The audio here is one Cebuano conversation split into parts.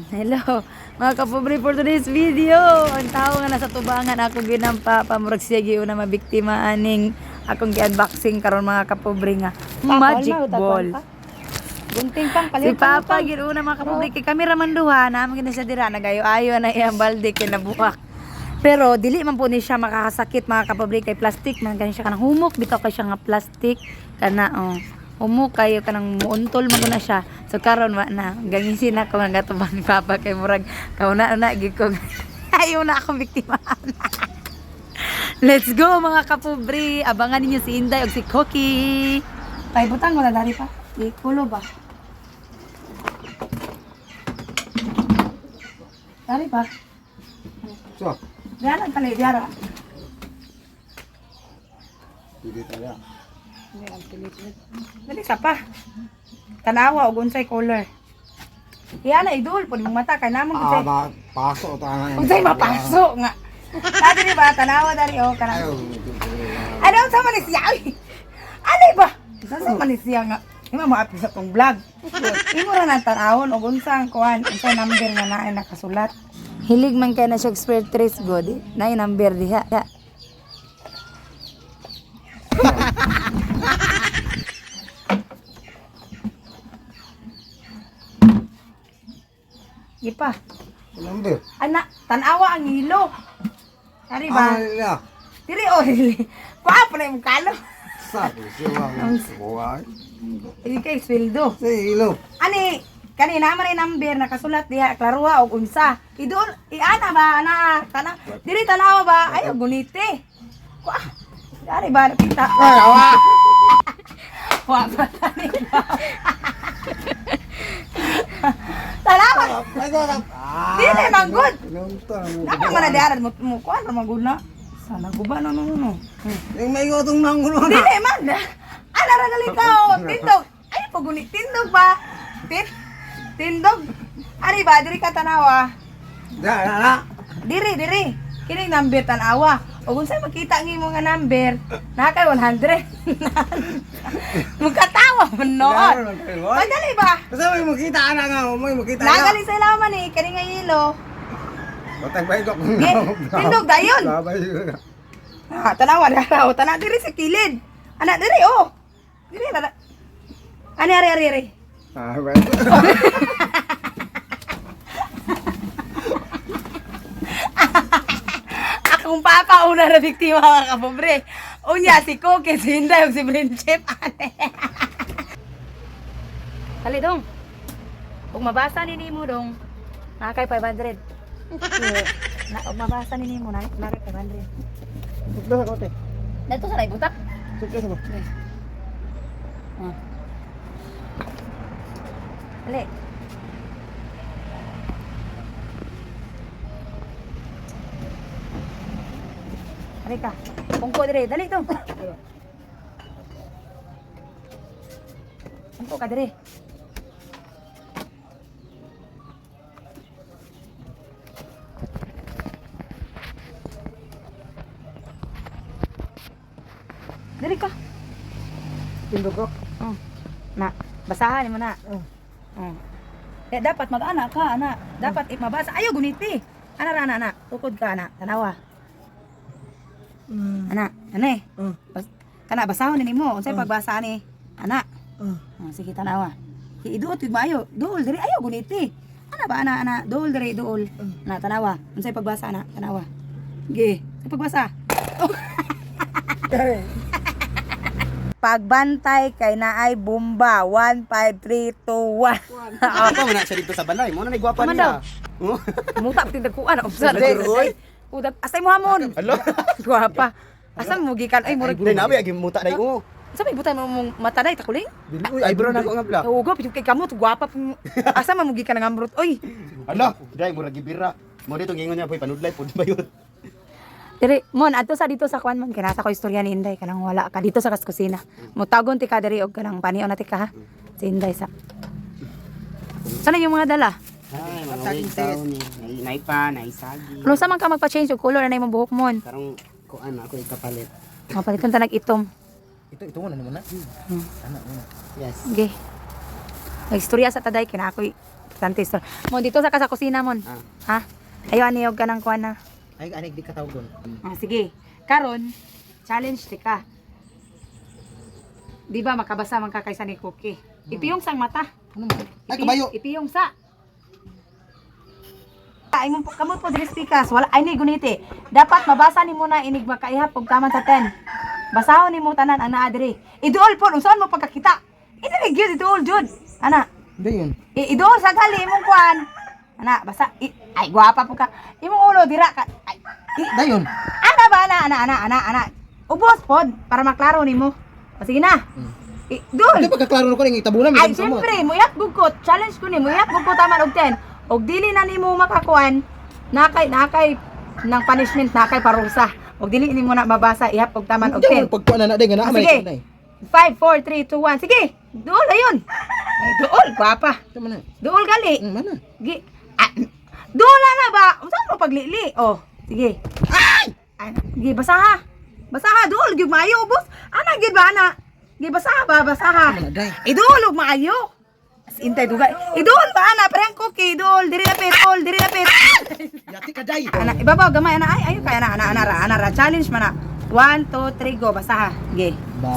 Hello, mga kapobre, for today's video. Ang tao nga nasa tubangan ako ginampa pamurag siya giuna mabiktima aning akong gi-unboxing karon, mga kapobre, nga magic ball. Gunting pang Si palit. Papa giuna, mga kapobre, kay cameraman duha na gina siya dira nagayo-ayo na iyang balde kay nabuak. Pero dili man po ni siya makakasakit, mga kapobre, kay plastic man gani siya, kanang humok bitaw kay siya nga plastic kana, oh. Humok kayo, kanang muuntol man na siya. So karon wa na gangisin ako nga gatubang ni Papa kay murag kauna na gid ko. Ayaw na akong biktima. Let's go, mga kapobre. Abangan ninyo si Inday ug si Koki. Ay, butang wala dari pa. Ikulo ba? Dari pa. So, Diara pala, diara. pili tayo. Dali sa pa. Tanawa og unsay color. Iya na idol pud mong mata kay namang Ah, unsay. ma paso ta. Unsay mapaso nga. Dali di ba tanawa dari oh kana. Ayaw. Ano sa man siya? Ay. Ano ba? Sa sa man siya nga. Ima mo api sa tong vlog. Imo ra na tanawon og unsa ang kuan, unsay number nga naay nakasulat. Hilig man kay na siya expert trace god. Na number diha. Ipa. Number. Ana, tanawa ang hilo. Ari ba? Ah, ya. Dili oh, dili. Kuha pa na imong kalo. Sabi siya ang buhay. Hindi kay sweldo. Si ilo. Ani, kanina man ay number nakasulat diha klaruha og unsa. Idol, iana ba ana tana? Dili tanawa ba? Ay gunite. Kuha. Ari ba nakita? Ay, awa. Kuha pa tani ba? Tanawa. Ay, ko. Ah. Dili man good. Nunta mo. Napa man na diara mo mo kuha ra maguna. Sana guba no no no. no. Yung may gotong nanggulo na. Dili man. Ana ra gali ka oh. Tindog. Ay paguni tindog ba? Tindog. Ari ba diri ka tanawa? Da, da, da. Diri diri. Kini number tanawa. Ug unsay makita ang imong nga number? Na kay 100. Mukatawa man noon. Madali ba? Kasi may makita ana nga, may makita na. Nagali sa ilaman eh, kani nga ilo. Batag ba ito? Ge, tindog dayon. Babay yun. Ah, tanawa dara oh, tanaw diri sa kilid. Ana diri oh. Diri na. Ani ari ari ari. Ah, ba ito? Akong papa una na biktima, mga kapobre. Unya si Koke, si Inday ug si Brinchep ane. Dali dong. Ug mabasa ni nimo dong. Na kay 500. Na ug mabasa ni nimo na na kay 500. Sukla sa kote. Dito sa naibutak. Sukla sa kote. Ah. Dali. Dali ka. Pungko dire, dali dong. Pungko ka dire. Dali ka. Tindog ko. Oh. Na, basahan mo na. Oh. Oh. Eh, dapat mag-ana ka, ana. Dapat mabasa. Ayaw guniti. Ana ra ana, ana. Tukod ka ana. Tanawa. Ana, ana eh. Oh. Kana basahon ni mo. Unsay pagbasa ani? Ana. Oh. Oh, sige tanawa. Iduot gid maayo. Duol diri ayaw guniti. Ana ba ana ana duol diri duol. Na tanawa. Unsay pagbasa ana? Tanawa. Sige, unsay pagbasa? Pagbantay kay naay bomba 1 5 3 2 1. Apa man na siya dito sa balay. Mo na nagwapa Tama niya. Oh. Muta pati dagkuan unsa Uy. Udag asay mo hamon. Alo. Gwapa. Asa mo gikan ay murag. Dai nabi agi muta dai o. Sa may butay mo mong mata day takuling? Uy, eyebrow na ako nga bla. Ugo pito kay kamot gwapa po. Asa man mo gikan ang amrot oy. Alo, dai murag gibira. Mo dito ngingon niya poy panudlay pud bayot. Diri mon adto sa dito sa kwan man kinasa ko istorya ni Inday kanang wala ka dito sa kas kusina. Mutagon ti ka diri og kanang panion na ti ka ha. Si Inday sa. Sana yung mga dala? Ay, mga wig taon ni. Naipa, naisagi. Pero sa man ka magpa-change og color na imong buhok mon. Karong kuan ako ikapalit. Mapalitan ta nag-itom. Ito, ito mo na mo na. Ana mo na. Yes. Okay. Nagstorya sa taday kina ako'y Importante istorya. Mon, dito sa ka sa kusina, Mon. Ha? Ayo, aniyog ka ng kuwan na. Ay, anig di katawgon. Ah, sige. Karon, challenge ti ka. Di ba makabasa man ka kaysa ni Cookie? Ipiyong sang mata. Ano man? Ay, kabayo. Ipiyong sa. Ay mo kamot po diri speakers, wala ay ni guniti. Dapat mabasa nimo na inig makaihap og taman sa 10. Basahon nimo tanan ang naa diri. Iduol po unsaon mo pagkakita. Idiri gyud iduol jud. Ana, Hindi yun. Iduol sa gali imong kuan. Ana, basa ay gwapa po ka. Imong ulo dira ka. Ay, Dayon. ana ba ana ana ana ana ana. Ubos pod para maklaro nimo. O sige na. Idol. Hindi pagkaklaro ko ning itabunan Ay, siyempre, muyap gud ko. Challenge ko ni, muyap gud ko taman og 10. Og dili na nimo makakuan, nakay nakay ng punishment, nakay parusa. Og dili nimo na mabasa ihap og taman og Hindi 10. mo pagkuan na na day nga naa Ah, man sige. ikaw, day. 5 4 3 2 1. Sige. Duol ayun. Ay, duol, gwapa. Tama na. Duol gali. Mana. Gi. Ah, duol na ba? Unsa mo paglili? Oh, sige. Ay! Ay, sige, basaha. Basaha duol gyud maayo ubos. Ana gyud ba ana? Gi basaha ba, basaha. Tama na, day. Idol og maayo. As intay dugay. Idol ba ana parehang cookie idol diri na pet all diri na pet. Yati ka day. Ana ibabaw gamay ana ay ayo kay ana ana ana ra ana ra challenge man na. 1 2 3 go basaha. Ge. Ba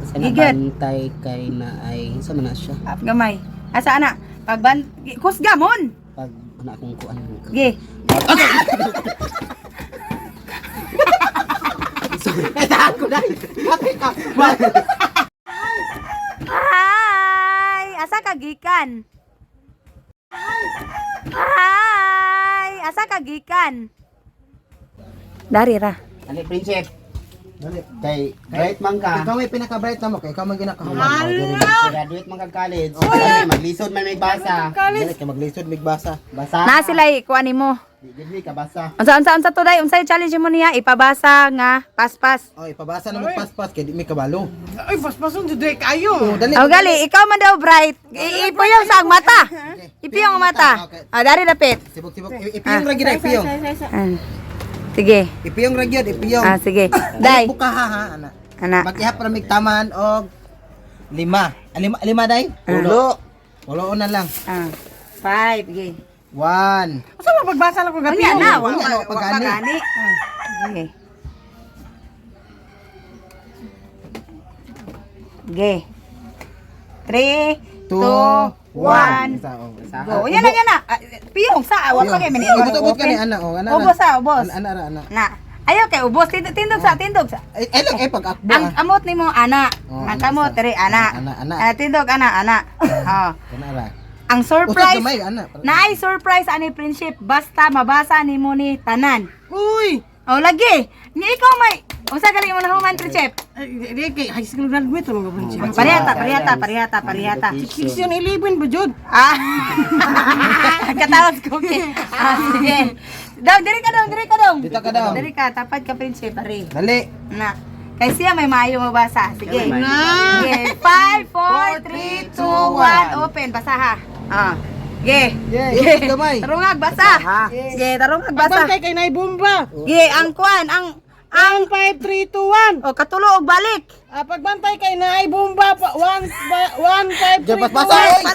sa Gigit. nabantay kay na ay sa man na siya. Up gamay. Asa ana? Pagban kusga mon. Pag ana akong kuan. Ge. Ay, tahan ko day. Yati ka. Hi! Asa ka gikan? Hi! Asa ka gikan? Dari ra. Ani prinsip Dali. kay bright man ka. Ikaw ay pinaka-bright na mo kay ikaw man ginakahuman. Graduate man kag college. Dali, maglisod man may basa. Dali kay maglisod migbasa. Basa. Na sila kuan nimo. Di gid ni ka basa. Unsa unsa unsa to day? Unsay challenge mo niya? Ipabasa nga paspas. Oh, ipabasa na mo paspas kay di mi kabalo. Ay, paspason, duday kayo. Oh, dali. Oh, gali, ikaw man daw bright. Ipuyong sa ang mata. Ipiyong ang mata. Okay. Ah, dari dapit. Sibok sibok. Ipiyong ra gyud ipiyong. Ah. Sige. Ipiyong ra gyud ipiyong. Ah, sige. Day. Buka ha ha ana. Ana. Mag-ihap ra mig taman og lima. Ah, lima, lima day? Ulo. Ulo na lang. Ah. Five, sige. One. Asa mo pagbasa lang ko gabi? Unya na, wa Unya na, wa pagani. pagani. Sige. Ge. 3 Two, 2 1. Isa, oh. Basa. Go. Yan na, yan na. Ah, Piyong sa awa pa kay mini. Ubot-ubot ka ni ana oh. Ana. Ubos sa ubos. Ana ana ana. Na. Ayaw kay ubos tindog tindog sa tindog sa. Ay, ay lang eh pag akbo Ang ah. amot nimo ana. Oh, Ang ana kamot sa. diri ana. Ana, ana. Ah, tindog ana ana. Oh. Ana ra. Ang surprise Usod gamay ana. Naay surprise ani friendship basta mabasa nimo ni tanan. Uy! Oh lagi. Ni ikaw may unsa gali mo na human friendship? Ay, di kay high school graduate mo gabon siya. Parehata, parehata, parehata, parehata. Section 11 ba jud? Ah. Katawag ko okay. Ah, sige. Daw, diri ka daw, diri ka daw. Dito ka daw. Diri ka, tapad ka prinsip, pare. Dali. Na. Kay siya may maayo mabasa. Sige. Na. Sige. 5 4 3 2 1 open basaha. Ah. Ge. Yay. Usod gamay. Tarungag basa. Sige, tarungag basa. Pagbantay kay nay bomba. Ge, ang kuan, ang 1 5 3 2 1. oh katulo og balik. Ah, pagbantay kay naay bomba pa 1 1 5 3 Diyan 2 paspasan. 1. Oy.